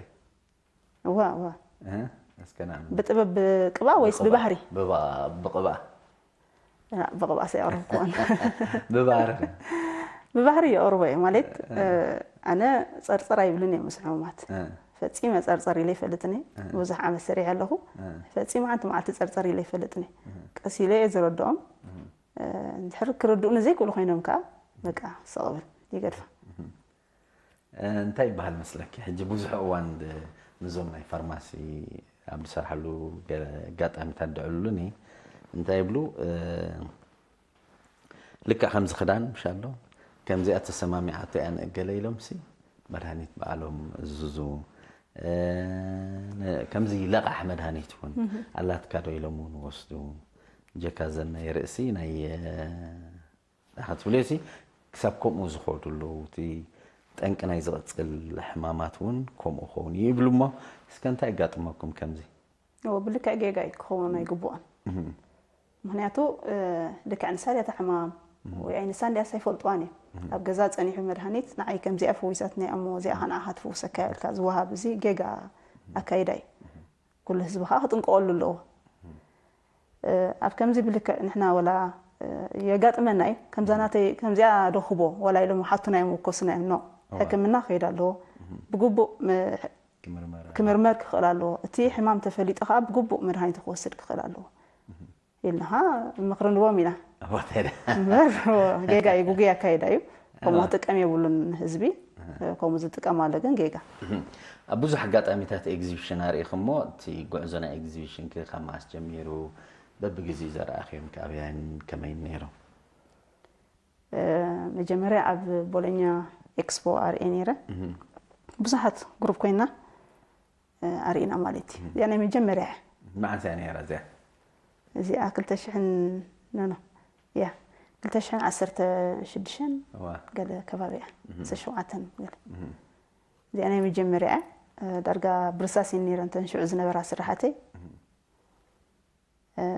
እዋ እዋ እስከ ንኣምን ብጥበብ ብቅባ ወይስ ብባህሪ ብቕባ ብቅባስ ኣይቕረብክዎን ብባህሪ ብባህሪ የቕርቦ እየ ማለት ኣነ ፀርፀር ኣይብልን እየ ምስ ሕሙማት ፈጺመ ጸርጸር ኢለ ይፈልጥኒ። ብዙሕ ዓመት ሰሪሐ ኣለኹ። ፈጺመ ሓንቲ መዓልቲ ጸርጸር ኢለ ይፈልጥኒ። ቀስ ኢለ እየ ዝረድኦም። እንድሕር ክርድኡኒ ዘይክእሉ ኮይኖም ከዓ በቃ ስቕ ብል ይገድፋ። እንታይ ይበሃል መስለኪ? ሕጂ ብዙሕ እዋን ድ- ንዞም ናይ ፋርማሲ ኣብ ዝሰርሓሉ ገ- ኣጋጣሚታት ድዕሉኒ እንታይ ይብሉ? እ፣ ልክዕ ከምዚ ክዳን ምሽ ኣሎ ከምዚኣ ተሰማሚዓቶ እያ ንእገለ ኢሎም ሲ መድሃኒት በዓሎም እዝዙ። እ፣ ነ- ከምዚ ለቓሕ መድሃኒት እውን ኣላትካ ዶ ኢሎም እውን ወስዱ። ጀካ ዘን ናይ ርእሲ ናይ እ፣ ክትብልዮ ሲ ክሳብ ከምኡ ዝኸዱ ኣለዉ። እቲ ጠንቂ ናይ ዝቕፅል ሕማማት እውን ከምኡ ኸውን እዩ ይብሉ እሞ እስከ እንታይ የጋጥመኩም ከምዚ? እዎ ብልክዕ ጌጋ እዩ ክኸውን ኣይግብኦን። ምክንያቱ ልክዕ ንሳ ድያ እታ ሕማም ወይ ኣይንሳ እንድያስ ኣይፈልጥዋን እዮም። ኣብ ገዛ ፀኒሑ መድሃኒት ንዓይ ከምዚኣ ፈዊሳትኒ እሞ እዚኣ ከ ንዓኻ ትፍውሰካ ኢልካ ዝወሃብ እዚ ጌጋ ኣካይዳ እዩ። ኩሉ ህዝቢ ከዓ ክጥንቀቐሉ ኣለዎ። ኣብ ከምዚ ብልክዕ ንሕና ወላ የጋጥመና እዩ። ከምዛ ናተይ ከምዚኣ ዶ ክቦ ወላ ኢሎም ሓቱና እዮም ወከሱና እዮም። ኖ ሕክምና ክኸይድ ኣለዎ። ብግቡእ ክምርመር ክኽእል ኣለዎ። እቲ ሕማም ተፈሊጡ ከዓ ብግቡእ መድሃኒቱ ክወስድ ክኽእል ኣለዎ ኢልና ከዓ ምኽሪ ንቦም ኢና። እምበር ጌጋ እዩ፣ ጉጉይ ኣካይዳ እዩ። ከምኡ ክጥቀም የብሉን ህዝቢ። ከምኡ ዝጥቀም ኣሎ ግን ጌጋ። ኣብ ብዙሕ ኣጋጣሚታት ኤግዚቢሽን ኣርእኹ እሞ እቲ ጉዕዞ ናይ ኤግዚቢሽንኪ ካብ መዓስ ጀሚሩ በብግዜኡ ዘርኣኽዮም ከ ኣበይን ከመይን ነይሮም? መጀመርያ ኣብ ቦሎኛ ኤክስፖ ኣርእየ ነይረ። ብዙሓት ግሩፕ ኮይና ኣርእና ማለት እዩ። እዚኣ ናይ መጀመርያ እያ። መዓስ እያ ነይራ እዚኣ? እዚኣ ክልተ ሽሕን ኖ ኖ እያ ክልተ ሽሕን ዓሰርተ ሽዱሽተን እዋ። ገለ ከባቢ እያ። ዓሰርተ ሸውዓተን ገለ። እዚኣ ናይ መጀመርያ እያ። ዳርጋ ብርሳስ እየን ነይረን እተን ሽዑ ዝነበራ ስራሓተይ።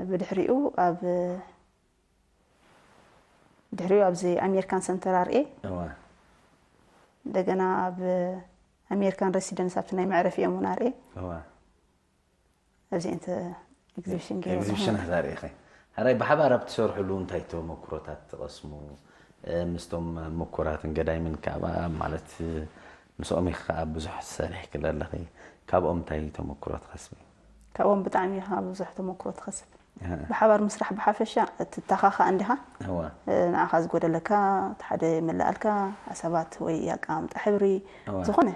ብድሕሪኡ ኣብ ድሕሪኡ ኣብዚ ኣሜሪካን ሰንተር ኣርኤ እዋ። እንደገና ኣብ ኣሜሪካን ሬሲደንስ ኣብቲ ናይ መዕረፊኦም እውን ኣርኤ እዋ። ኣብዚአን ተ ኤግዚቢሽን ገይረ ኤግዚቢሽን ኣዛሪእኸ ሕራይ ብሓባር ኣብ ትሰርሕሉ እንታይ ተመክሮታት ትቐስሙ? ምስቶም ምኩራትን ገዳይምን ከዓ ማለት ምስኦም ኢኻ ከዓ ብዙሕ ሰሪሕክለ ኣለኺ። ካብኦም እንታይ ተመክሮ ትኸስቢ? ካብኦም ብጣዕሚ ኢኻ ብዙሕ ተመክሮ ትኸስብ። ብሓባር ምስራሕ ብሓፈሻ ትተኻኻእ እንዲኻ። ንዓኻ ዝጎደለካ እቲ ሓደ ይመላኣልካ፣ ሰባት ወይ ኣቀማምጣ ሕብሪ ዝኾነ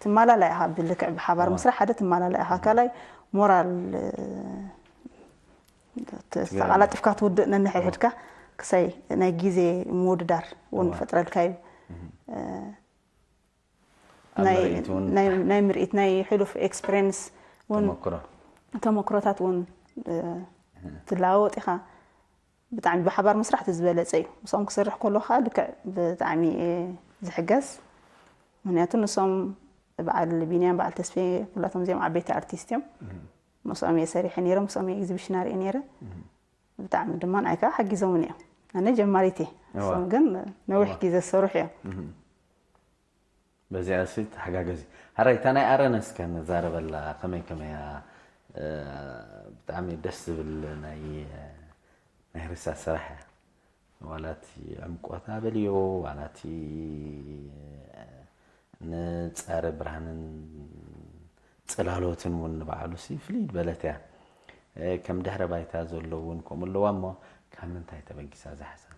ትማላላ ኢኻ። ብልክዕ ብሓባር ምስራሕ ሓደ ትማላላ ኢኻ። ካልኣይ ሞራል ተቐላጢፍካ ትውድእ ነንሕድሕድካ ክሳይ ናይ ግዜ ምውድዳር እውን ፈጥረልካ እዩ። ናይ ምርኢት ናይ ሕሉፍ ኤክስፕሬንስ እውን ተመክሮታት እውን ትለዋወጥ ኢኻ። ብጣዕሚ ብሓባር ምስራሕ እቲ ዝበለፀ እዩ። ምስኦም ክሰርሕ ከሎ ከዓ ልክዕ ብጣዕሚ እየ ዝሕገዝ። ምክንያቱ ንሶም በዓል ቢንያም በዓል ተስፌ ኩላቶም እዚኦም ዓበይቲ ኣርቲስት እዮም። ምስኦም እየ ሰሪሐ ነይረ፣ ምስኦም እየ ኤግዚቢሽን ኣርኤ ነይረ። ብጣዕሚ ድማ ንዓይ ከዓ ሓጊዞምን እዮም። ኣነ ጀማሪት እየ፣ ንሶም ግን ነዊሕ ግዜ ዝሰርሑ እዮም። በዚኣ ሲ ተሓጋገዚ። ሕራይ እታ ናይ ኣረነ እስከ ንዛረበላ ከመይ ከመያ። ብጣዕሚ ደስ ዝብል ናይ ናይ ርሳስ ስራሕ እያ። ዋላ እቲ ዕምቆታ በልዮ ዋላ እቲ ንጻረ ብርሃንን ጽላሎትን እውን ንባዕሉ ሲ ፍልይ ዝበለት እያ። ከም ድሕረ ባይታ ዘሎ እውን ከምኡ ኣለዋ እሞ ካብ ምንታይ ተበጊሳ እዛ ሓሳብ?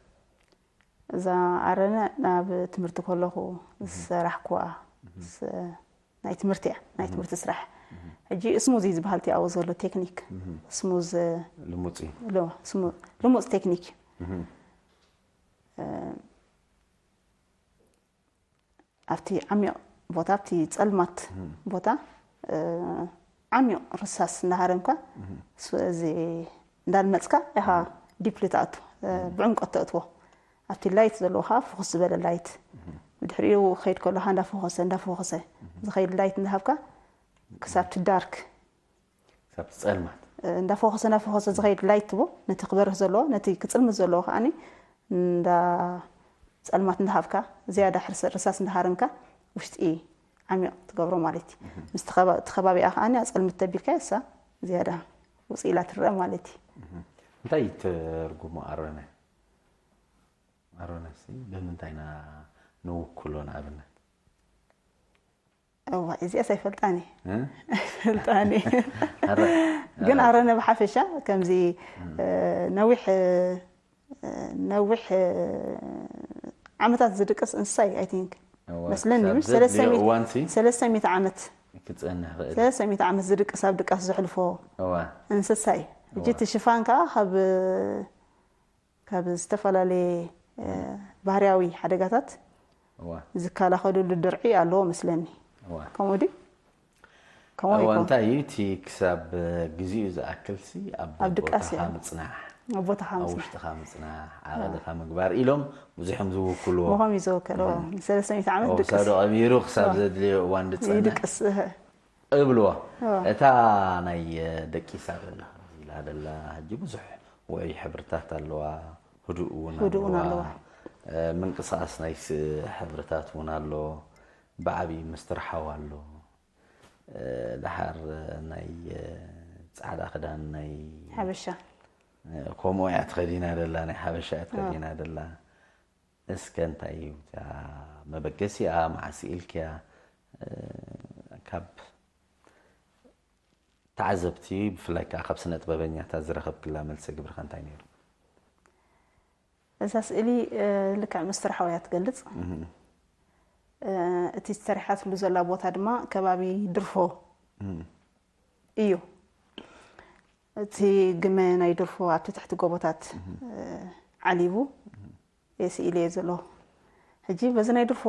እዛ ኣረነ ናብ ትምህርቲ ከለኹ ዝሰራሕኩዋ ናይ ትምህርቲ እያ ናይ ትምህርቲ ስራሕ። ሕጂ ስሙዝ እዩ ዝበሃል እቲ ኣብኡ ዘሎ ቴክኒክ። ስሙዝ ልሙፅ እዩ። ልሙፅ ቴክኒክ እዩ። ኣብቲ ዓሚቕ ቦታ ኣብቲ ፀልማት ቦታ ዓሚቕ ርሳስ እንዳሃረምካ እዚ እንዳልመፅካ ኢኻ ዲፕሊ ትኣቱ። ብዕምቆት ተእትዎ ኣብቲ ላይት ዘለዎ ከዓ ፍኹስ ዝበለ ላይት ብድሕሪኡ ክኸይድ ከሎ ከዓ እንዳፈኾሰ እንዳፈኾሰ ዝኸይድ ላይት እንዳሃብካ ክሳብ ቲ ዳርክ ክሳብ ጸልማት እንዳፈኾሰ እንዳፈኾሰ ዝኸይድ ላይት ትቦ ነቲ ክበርህ ዘለዎ ነቲ ክጽልምት ዘለዎ ከዓ እንዳ ጸልማት እንዳሃብካ ዝያዳ ሕርሰ- ርሳስ እንዳሃረምካ ውሽጢ ዓሚቕ ትገብሮ ማለት እዩ። ምስቲ ከባ- እቲ ከባቢኣ ከዓ ኣጸልምት ተቢልካ እሳ ዝያዳ ውፅእ ኢላ ትረአ ማለት እዩ። እንታይ ትርጉሙ ኣሮነ? ኣሮነ ሲ ብምንታይ ኢና ንውክሎ ንኣብነት? እዋ፣ እዚኣስ ኣይፈልጣን እየ። እ? ኣይፈልጣን እየ። ኣረ፣ ግን ኣረነ ብሓፈሻ ከምዚ እ፣ ነዊሕ እ፣ ነዊሕ እ፣ ዓመታት ዝድቅስ እንስሳ እዩ። I think እዋ፣ መስለኒ ክሳብ ምሽ ዘድልዮ ሰለስተ ሚእቲ እዋንሲ ሰለስተ ሚእቲ ዓመት ክጸንሕ ይኽእል። ሰለስተ ሚእቲ ዓመት ዝድቅስ ኣብ ድቃስ ዘሕልፎ እዋ፣ እንስሳ እዩ። ሕጂ እዋ። እቲ ሽፋን ከዓ ካብ ካብ ዝተፈላለየ እ፣ ባህርያዊ ሓደጋታት እዋ፣ ዝከላኸልሉ ድርዒ ኣለዎ መስለኒ። እዋ። ከምኡ ድዩ? ከምኡ እዋ፣ ይከውን። እንታይ እዩ እቲ ክሳብ ግዜኡ ዝኣክልሲ ኣብ ኣብ ድቃስ ቦታኻ እያ። ምጽናሕ፣ ኣብ ቦታኻ ኣብ ምጽናሕ። ውሽጥኻ ምጽናሕ፣ ዓቐልኻ ምግባር ኢሎም ብዙሕም ዝውክልዎ። ምኾም እዩ ዝወከሎ። ንሰለስተ ሚእቲ ዓመት ወብሳዶ ድቅስ ቀቢሩ ክሳብ እዋ። ዘድልዮ እዋን ዝጸንሕ ይድቅስ። እህ። እብልዎ። እዋ። እታ ናይ ደቂሳ በላ ኢላ ደላ ሕጂ ብዙሕ ውዑይ ሕብርታት ኣለዋ፣ ህዱእ እውን ህዱእ እውን ኣለዋ። ኣለዋ። እ፣ ምንቅስቓስ ናይ ስ-፣ ሕብርታት እውን ኣሎ፣ ብዓብዪ ምስትርሓው ኣሎ። እ፣ ደሓር ናይ እ፣ ጻዕዳ ክዳን ናይ ሓበሻ። እ፣ ከምኡ እያ ተኸዲና ደላ፣ ናይ ሓበሻ እያ ተኸዲና ደላ። እስከ እንታይ እዩ እታ መበገሲኣ፣ መዓስ ኢልክያ? እ፣ ካብ ተዓዘብቲ ብፍላይ ከዓ ካብ ስነ ጥበበኛታት ዝረኸብክላ መልሰ ግብርኻ እንታይ ነይሩ? እዛ ስእሊ እ፣ ልክዕ ምስትርሓው እያ ትገልጽ። እ፣ እቲ ዝተሪሓትሉ ዘላ ቦታ ድማ ከባቢ ድርፎ እዩ። እቲ ግመ ናይ ድርፎ ኣብቲ ትሕቲ ጎቦታት እ፣ ዓሊቡ እየ ስኢለዮ ዘለኹ። ሕጂ በዚ ናይ ድርፎ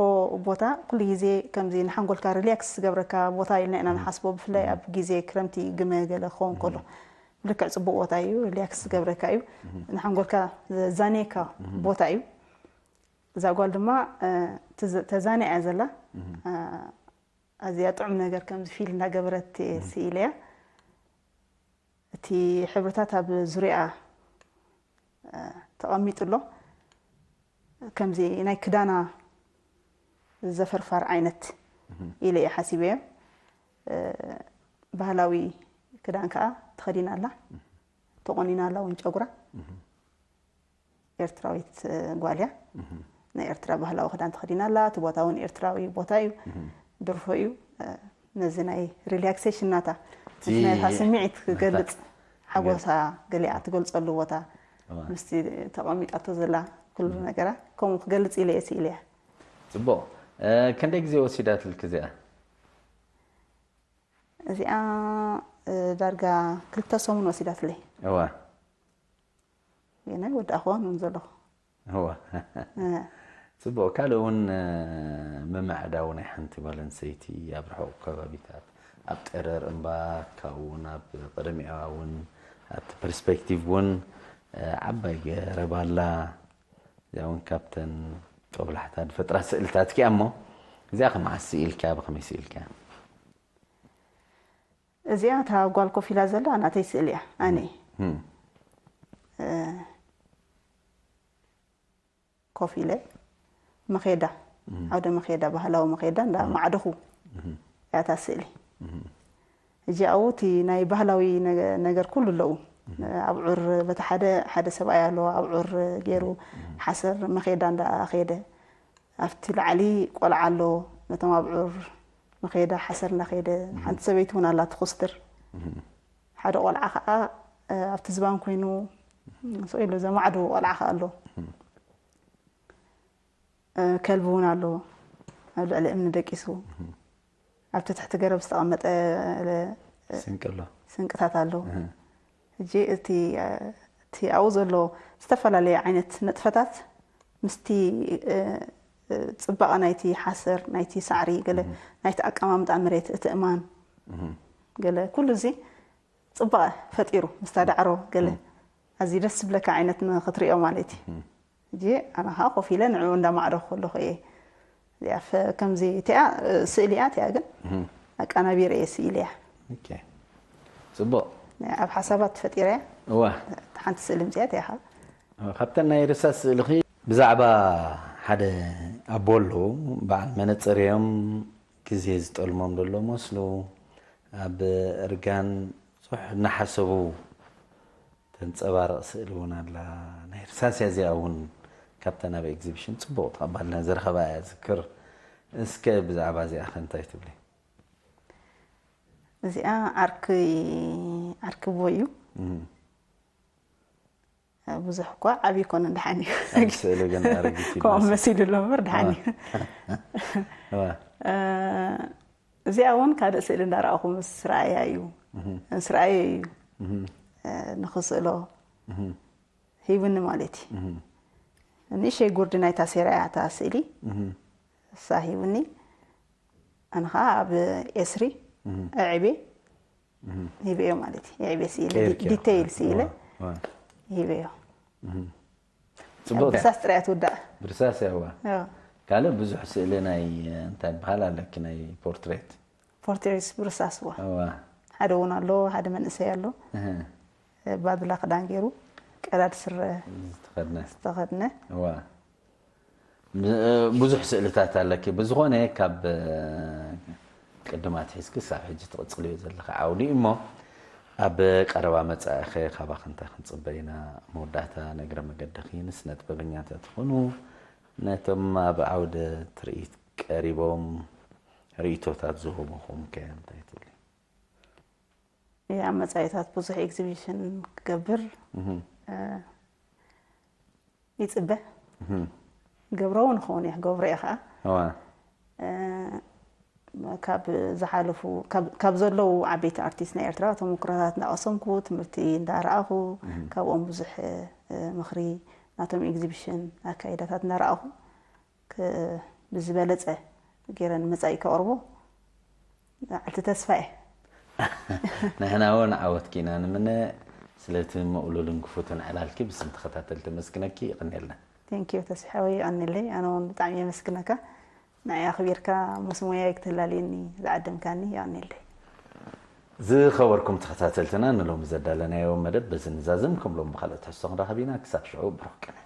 ቦታ ኩሉ ግዜ ከምዚ ንሓንጎልካ ሪላክስ ዝገብረካ ቦታ ኢልና ኢና ንሓስቦ፣ ብፍላይ ኣብ ግዜ ክረምቲ ግመ ገለ ክኸውን ከሎ ብልክዕ ጽቡቕ ቦታ እዩ፣ ሪላክስ ዝገብረካ እዩ፣ ንሓንጎልካ ዘዛንየካ ቦታ እዩ። እዛ ጓል ድማ እ፣ ትዝ- ተዛኒዓ እያ ዘላ። እ፣ ኣዝያ ጥዑም ነገር ከምዚ ፊል እንዳገበረት እየ ስኢለያ። እቲ ሕብርታት ኣብ ዙሪኣ እ፣ ተቐሚጡ ኣሎ። ከምዚ ናይ ክዳና ዘፈርፋር ዓይነት ኢለ እየ ሓሲበዮ። እ፣ ባህላዊ ክዳን ከዓ ተኸዲና ኣላ። ተቖኒና ኣላ እውን ጨጉራ። ኤርትራዊት እ፣ ጓል እያ። ናይ ኤርትራ ባህላዊ ክዳን ተኸዲና ኣላ። እቲ ቦታ እውን ኤርትራዊ ቦታ እዩ። ድርፎ እዩ። እ፣ ነዚ ናይ ሪላክሴሽን ናታ፣ እቲ ናታ ስምዒት ክገልጽ፣ ሓጎሳ ገሊኣ ትገልጸሉ ቦታ፣ ምስቲ ተቐሚጣቶ ዘላ ኩሉ ነገራ ከምኡ ክገልጽ ኢለ እየ ስኢለያ። ጽቡቕ። እ፣ ክንደይ ግዜ ወሲዳትልክ እዚኣ? እዚኣ እ፣ ዳርጋ ክልተ ሰሙን ወሲዳትለይ። እዋ። ግን ኣይወዳእኽዋን እውን ዘለኹ። እዋ። እ፣ ጽቡቕ። ካልእ እውን እ፣ ምምዕዳው ናይ ሓንቲ ጓል ኣንስተይቲ ኣብ ርሑቕ ከባቢታት፣ ኣብ ጠረር እምባ፣ ካብኡ እውን ኣብ ቀደሚኣ እውን ኣብቲ ፐርስፔክቲቭ እውን እ፣ ዓባይ ገረብ ኣላ። እዚኣ እውን ካብተን ጦብላሕታ ዝፈጥራ ስእልታት እያ። እሞ እዚኣ ከመዓስ ስኢልካ? ብኸመይ ስኢልካ? እዚኣ እታ ጓል ኮፍ ኢላ ዘላ ናተይ ስእሊ እያ። ኣነ እም። እ፣ ኮፍ ኢለ መኼዳ፣ ዓውደ መኼዳ፣ ባህላዊ መኼዳ እንዳ ማዕደኹ እያ እታ ስእሊ። ሕጂ ኣብኡ እቲ ናይ ባህላዊ ነገ- ነገር ኩሉ ኣለዉ። ኣብዑር በቲ ሓደ ሓደ ሰብኣይ ኣለዎ፣ ኣብዑር ገይሩ ሓሰር መኼዳ እንዳ ኸይደ፣ ኣብቲ ላዕሊ ቆልዓ ኣሎ፣ ነቶም ኣብዑር መኼዳ ሓሰር እናኸይደ፣ ሓንቲ ሰበይቲ እውን ኣላ ትኹስትር። ሓደ ቆልዓ ከዓ እ፣ ኣብቲ ዝባን ኮይኑ ስቕ ኢሉ ዘማዕዶ ቆልዓ ከዓ ኣሎ። እ፣ ከልቢ እውን ኣሎ ኣብ ልዕሊ እምኒ ደቂሱ። ኣብቲ ትሕቲ ገረብ ዝተቐመጠ ለ- ስንቂ ኣሎ። ስንቅታት ኣሎ። ሕጂ እቲ እ፣ እቲ ኣብኡ ዘሎ ዝተፈላለየ ዓይነት ንጥፈታት ምስቲ እ፣ እ፣ ጽባቐ ናይቲ ሓሰር፣ ናይቲ ሳዕሪ፣ ገለ ናይቲ ኣቀማምጣ መሬት፣ እቲ እማን፣ ገለ ኩሉ እዚ ጽባቐ ፈጢሩ ምስታ ዳዕሮ ገለ ኣዝዩ ደስ ዝብለካ ዓይነት ንኽትሪኦ ማለት እዩ። ሕጂ ኣነ ከዓ ኮፍ ኢለ ንዕኡ እንዳማዕደኹ ከለኹ እየ እዚኣ ፈ- ከምዚ እቲኣ እ፣ ስእሊ እያ እቲኣ ግን ኣቀናቢረ እየ ስኢለ እያ። ኦኬ። ጽቡቕ። ኣብ ሓሳባት ፈጢረ እያ። እዋ። ሓንቲ ስእሊ ምፅያ እቲኣ ከዓ ካብተን ናይ ርሳስ ስእልኺ ብዛዕባ ሓደ ኣቦ ኣለዉ፣ በዓል መነጽር እዮም፣ ግዜ ዝጠልሞም ዘሎ መስሉ፣ ኣብ እርጋን ብዙሕ እናሓሰቡ ተንጸባርቕ ስእሊ እውን ኣላ። ናይ ርሳስ እያ እዚኣ እውን ካብተን ኣብ ኤግዚቢሽን ጽቡቕ ተቐባልነት ዝረኸባ እያ ዝክር። እስከ ብዛዕባ እዚኣ ከ እንታይ ትብሊ? እዚኣ ዓርኪ ዓርኪ ቦይ እዩ። ብዙሕ እኳ ዓብዪ ኮነ ድሓን እዩ። ኣብ ስእሊ ግን ኣረጊት እዩ ከምኡ ዝመስል። መሲሉ ኣሎ እምበር ድሓን እዩ። እዋ። እዚኣ እውን ካልእ ስእሊ እንዳረኣኹ ምስ ረኣያ እዩ ምስ ረኣየ እዩ ንክስእሎ ሂብኒ ማለት እዩ። ንእሸይ ጉርዲ ናይታ ሴራ እያ እታ ስእሊ እሳ ሂብኒ። ኣነ ከዓ ኣብ ኤስሪ ኣዕቤ ሂበዮ ማለት እዩ። የዕቤ ስኢለ ቀይርኪ ዲቴይል ስኢለ ዋ። ሂበዮ። ፅቡቅ ብሳስ ጥራያ ትውዳእ። ብርሳስ ያዋ ያው። ካልእ ብዙሕ ስእሊ ናይ እንታይ በሃል ኣለኪ ናይ ፖርትሬት ፖርትሬትስ ብርሳስ ዋ እዋ ሓደ እውን ኣሎ ሓደ መንእሰይ ኣሎ እህ። ባድላ ክዳን ገይሩ ቀዳድ ስረ ዝተኸድነ ዝተኸድነ እዋ ብ- ብዙሕ ስእልታት ኣለኪ ብዝኾነ ካብ ቅድም ኣትሒዝኪ ክሳብ ሕጂ ትቕፅልዮ ዘለኺ ዓውዲ እሞ ኣብ ቀረባ መፃኢኸ ካባኺ እንታይ ክንፅበ ኢና መወዳእታ ነግረ መገድኺ ንስነ ጥበበኛታት ይኹኑ ነቶም ኣብ ዓውደ ትርኢት ቀሪቦም ርእይቶታት ዝህቡኹም ከ እንታይ ትብሊ ኣብ መፃኢታት ብዙሕ ኤግዚቢሽን ክገብር ይፅበ ገብረው ንኸውን እየ ክገብሮ እየ ከዓ እዋ ካብ ዝሓለፉ ካብ ዘለዉ ዓበይቲ ኣርቲስት ናይ ኤርትራ ተመክሮታት እንዳቐሰምኩ ትምህርቲ እንዳረኣኹ ካብኦም ብዙሕ ምኽሪ ናቶም ኤግዚቢሽን ኣካይዳታት እንዳረኣኹ ብዝበለፀ ገይረ ንመፃኢ ከቕርቦ ዓልቲ ተስፋ እየ ንሕና እውን ዓወትኪ ኢና ንምነ ስለቲ ምቕሉልን ክፉትን ዕላልኪ ብስም ተኸታተልቲ መስግነኪ ይቕንየልና ቴንኪዩ ተስፋ ወይ ይቐንለይ ኣነ እውን ብጣዕሚ የመስግነካ ንዓይ ኣኽቢርካ ምስ ሙያይ ክትህላልየኒ ዝዓደምካኒ ይቐንለይ ዝኸበርኩም ተኸታተልትና ንሎሚ ዘዳለናዮ መደብ በዚ ንዛዝም ከም ሎም ብካልእ ትሕዝቶ ክንራኸብ ኢና ክሳብ ሽዑ ብሩኽ ቅነ